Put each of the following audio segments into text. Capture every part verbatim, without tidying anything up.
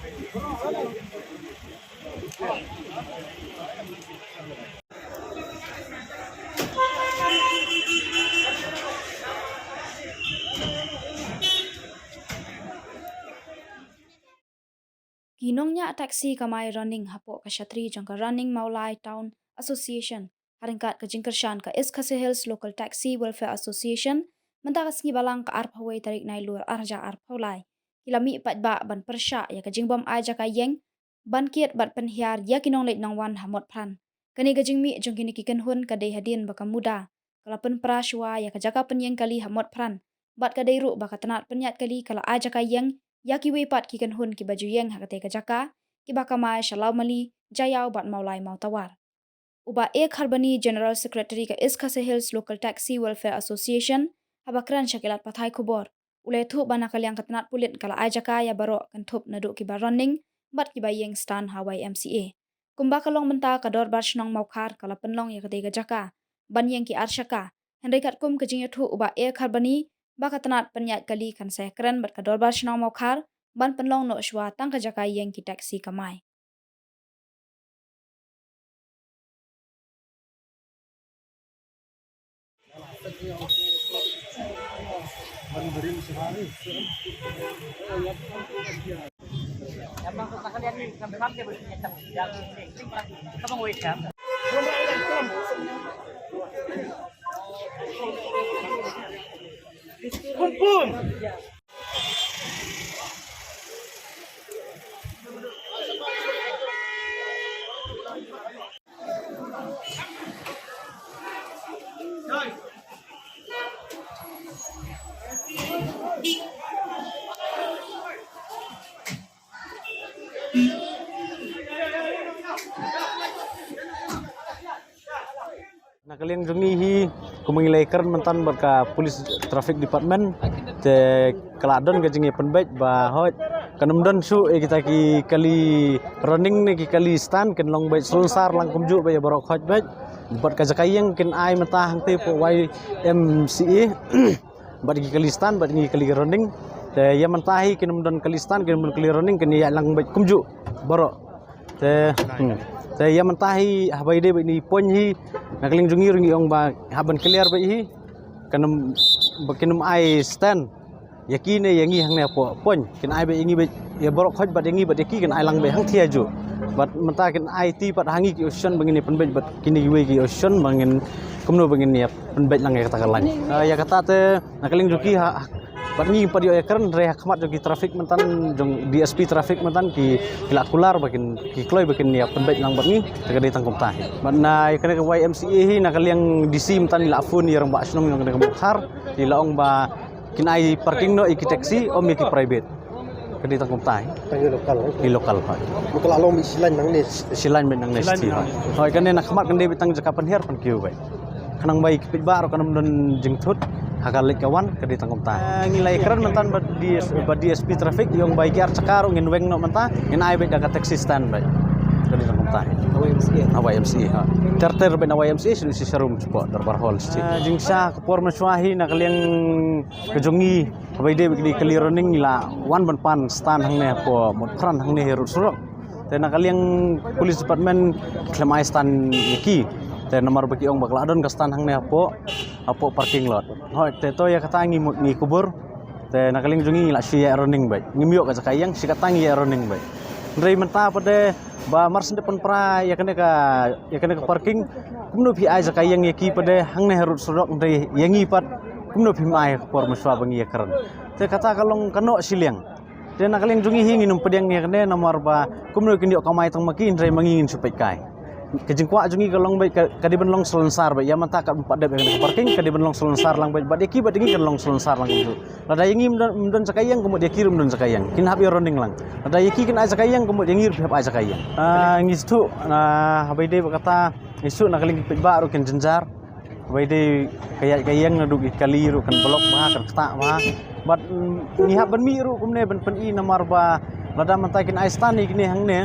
Ki nongñiah taxi kamai Running hapoh ka shatri jong ka Running Mawlai Town Association, ha ryngkat ka jingkyrshan ka East Khasi Hills Local Taxi Welfare Association, mynta ka sngi Balang ka arphew wei tarik Nailur arhajar arphew lai, ki la mih paidbah ban pyrshah ïa ka jingbym ai jaka ïeng, ban kit bad pynhiar ïa ki nongleit nongwan ha Motphran. Kane ka jingmih jong kine ki kynhun ka dei hadien ba ka MUDA ka la pynpra shuwa ïa ka jaka pynïeng kali ha Motphran, bad ka dei ruh ba ka tnat pynïaid kali ka la ai jaka ïeng ïa kiwei pat ki kynhun kiba ju ïeng ha katei ka jaka, kiba kamai sha Lawmali, Jaïaw bad Mawlai Mawtawar. U Bah A Kharbani, General Secretary ka East Khasi Hills Local Taxi Welfare Association, haba kren sha ki lad pathai khubor, u la ïathuh ba na ka liang ka tnat pulit ka la ai jaka ïa baroh, kynthup naduh kiba Running bad kiba ïeng stand ha Y M C A. Kumba ka long mynta, ka Dorbar Shnong Mawkhar ka la pynlong ïa katei ka jaka ban ïeng ki ar shaka. Hynrei katkum ka jingïathuh u Bah A Kharbani ba ka tnat pynïaid kali kan sa ïakren bad ka Dorbar Shnong Mawkhar ban pynlong noh shuwa tang ka jaka ïeng ki taxi kamai. Na ka liang jong ngi hi, kumba ngi la ïakren mynta bad ka Police Traffic Department, te ka la don ka jingïapynbeit ba hooid kan ym don shuh ïa kita ki kali Running ne ki kali stand, kin long beit salonsar lang kumjuh beit ïa baroh khoit beit. Bad ka jaka ïeng kin ai mynta hangtei hapoh Y M C A. Bad ki kali stand, bad ki kali Running. Te ïa mynta hi kin ym don kali stand, kin ym don kali Running, kin ïalang beit kumjuh baroh. Te, hmm. Te ïa mynta hi haba ïadei bad ine i point hi, na ka liang jong ngi ruh ngi ong ba hap ban clear beit hi. Kan ym, ba kin ym ai stand ïa ki ne ïa ngi hangne hapoh point. Kin ai beit ïa ngi beit, ïa baroh khoit bad ïa ngi bad ïa ki kin ai lang beit hangtei hajuh. Bad mynta kin aiti pat ha ngi ki option ba ngin ïa pynbeit bad kine kiwei ki option ba ngin, kumno ba ngin ïa pynbeit lang ïa kata ka line. Ah, ïa kata te na ka liang jong ki ha, ha, bad ngi pat ïoh ïakren, hynrei ha khmat jong ki traffic mynta, jong D S P traffic mynta ki, ki la kular ba kin, ki kloi ba kin ïa pynbeit lang bad ngi, te ka dei tang kumta hi. Bad na ïa kane ka Y M C A hi, na ka liang D C mynta ngi la phone ïa rangbah shnong jong kane ka Mawkhar, ngi la ong ba kin ai parking noh ïa ki taxi, ym ïa ki private. Ka dei tang kumta hi. Tang ïa local, eh? Ïa local, hooid. Ba ka la long beit shi lain nangne. Shi lain beit nangne shi lain beit nangne. Hooid, kane na khmat kan dei beit tang jaka pynhiar pynkiew beit. Khnang ba ïa ki paidbah ruh kan ym don jingthut ha ka leit ka wan, ka dei tang kumta. Eh, ngi la ïakren mynta bad D S, bad D S P traffic, ïa ong ba ïa ki ar chaka ruh ngin weng noh mynta, ngin ai beit da ka taxi stand beit. Ka dei tang kumta. Ha Y M C A. Ha Y M C A, ha. Ter ter beit na Y M C A, shisha sha rum shapoh Dorbar Hall shisha. Eh, jingshisha ka por mynshuwa hi na ka liang ka jong ngi, haba ïadei bad kine ki kali Running ngi la wan ban pan stand hangne hapoh Motphran hangne ha road surok. Te na ka liang Police Department khlem ai stand ïa ki. Te namar ba ki ong ba ka la don ka stand hangne hapoh, hapoh parking lot. Hooid, te to ïa kata ngi mut ngi kubur. Te na ka liang jong ngi ngi la shu ïa Running beit. Ngim ïoh ka jaka ïeng, shi katta ngi ïa Running beit. Hynrei mynta pat de ba mar shen dep pynpra ïa kane ka, ïa kane ka parking, kumno phi ai jaka ïeng ïa ki pat de hangne ha road surok, hynrei ïa ngi pat kumno phim ai ha ka por mynshuwa ba ngi ïakren. Te kata ka long ka noh shiliang. Te na ka liang jong ngi hi ngin ym pdiang ïa kane namar ba kumno kin ïoh kamai tang ma ki, hynrei ma ngi ngin shu peit kai. Ka jingkwah jong ngi ka long beit ka, ka dei ban long salonsar beit, ïa mynta ka ym pat dep ïa kane ka parking, ka dei ban long salonsar lang beit, bad ïa ki bad ïa ngi kan long salonsar lang beit. Lada ïa ngi ym don, ym don jaka ïeng, ka mut ïa ki ruh ym don jaka ïeng. Kin hap ïa Running lang. Lada ïa ki kin ai jaka ïeng, ka mut ïa ngi ruh phi hap ai jaka ïeng. Ah, ngi shu, ah, haba ïadei bad kata, ngi shu na ka liang ki paidbah ruh kin jynjar. Haba ïadei ka ïaid ka ïeng naduh ki kali ruh kan block bha, kan ktah bha. Bad, mm, ngi hap ban mih ruh kumne ban pyni namar ba lada mynta kin ai stand ïa kine hangne.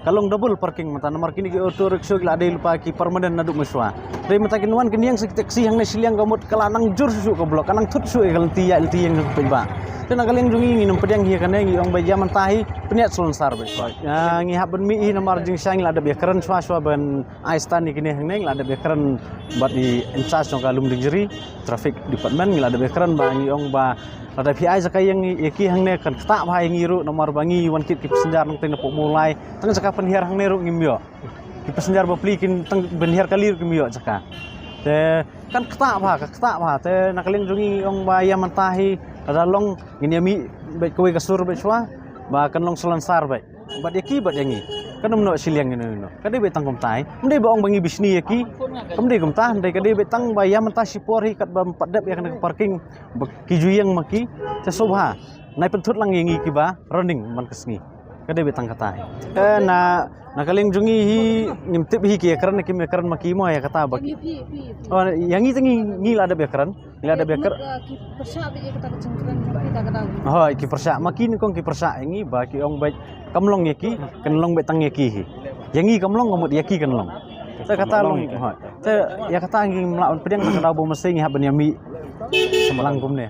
ka long double parking mynta, namar kine ki auto rickshaw ki la dei lypa ki permanent naduh mynshuwa. Te mynta kin wan kin ïeng sha ki taxi hangne shiliang ka mut ka la nang jur shuh ka block, ka nang thut shuh ïa ka lynti ïaid lynti ïeng ka paidbah. Te na ka liang jong ngi ngin ym pdiang hi ïa kane, ngi ong ba ïa mynta hi pynïaid silencer beit. Ah, ngi hap ban mih hi namar jingshisha ngi la dep ïakren shuwa shuwa ban ai stand ïa kine hangne, ngi la dep ïakren bad i in charge jong ka Lumdiengjri Traffic Department, ngi la dep ïakren ba ngi ong ba lada phi ai jaka ïa ngi ïa ki hangne kan ktah bha ïa ngi ruh, namar ba ngi wan kit ki passenger nangtei napoh Mawlai, tang jaka pynhiar hangne ruh ngim ïoh. Ki passenger bapli kin tang pynhiar kali ruh kim ïoh jaka. Te kan ktah bha, ka ktah bha. Te na ka liang jong ngi ngi ong ba ïa mynta hi lada long ngin ïa mih beit kawei ka sur beit shuwa ba kan long silencer beit. Bad ïa ki bad ïa ngi. Kan ym noh shiliang ïano ïano. Ka dei beit tang kumta hi. Ym dei ba ong ba ngi bishni ïa ki. Kam dei kumta, hynrei ka dei beit tang ba ïa mynta shipor hi katba ym pat dep ïa kane ka parking ba ki ju ïeng ma ki. Te sngewbha, nai pynthut lang ïa ngi kiba running man ka sngi. Ka dei beit tang kata hi. Eh, na, na ka liang jong ngi hi ngim tip hi ki ïakren ne kim ïakren ma ki mo ïa kata ba ki. Ïa ngi te ngi, ngi la dep ïakren. Ngi la dep ïakren. Ki pyrshah beit ïa kata ka jingkren jong ki ta ka daw. Hooid, ki pyrshah. Ma ki nyngkong ki pyrshah ïa ngi ba ki ong beit kam long ïa ki, kan long beit tang ïa ki hi. Ïa ngi kam long ka mut ïa ki kan long. Te kata long, hooid. Te ïa kata ngim lah ban pdiang, ta ka daw ba mynstep ngi hap ban ïa mih lang kumne.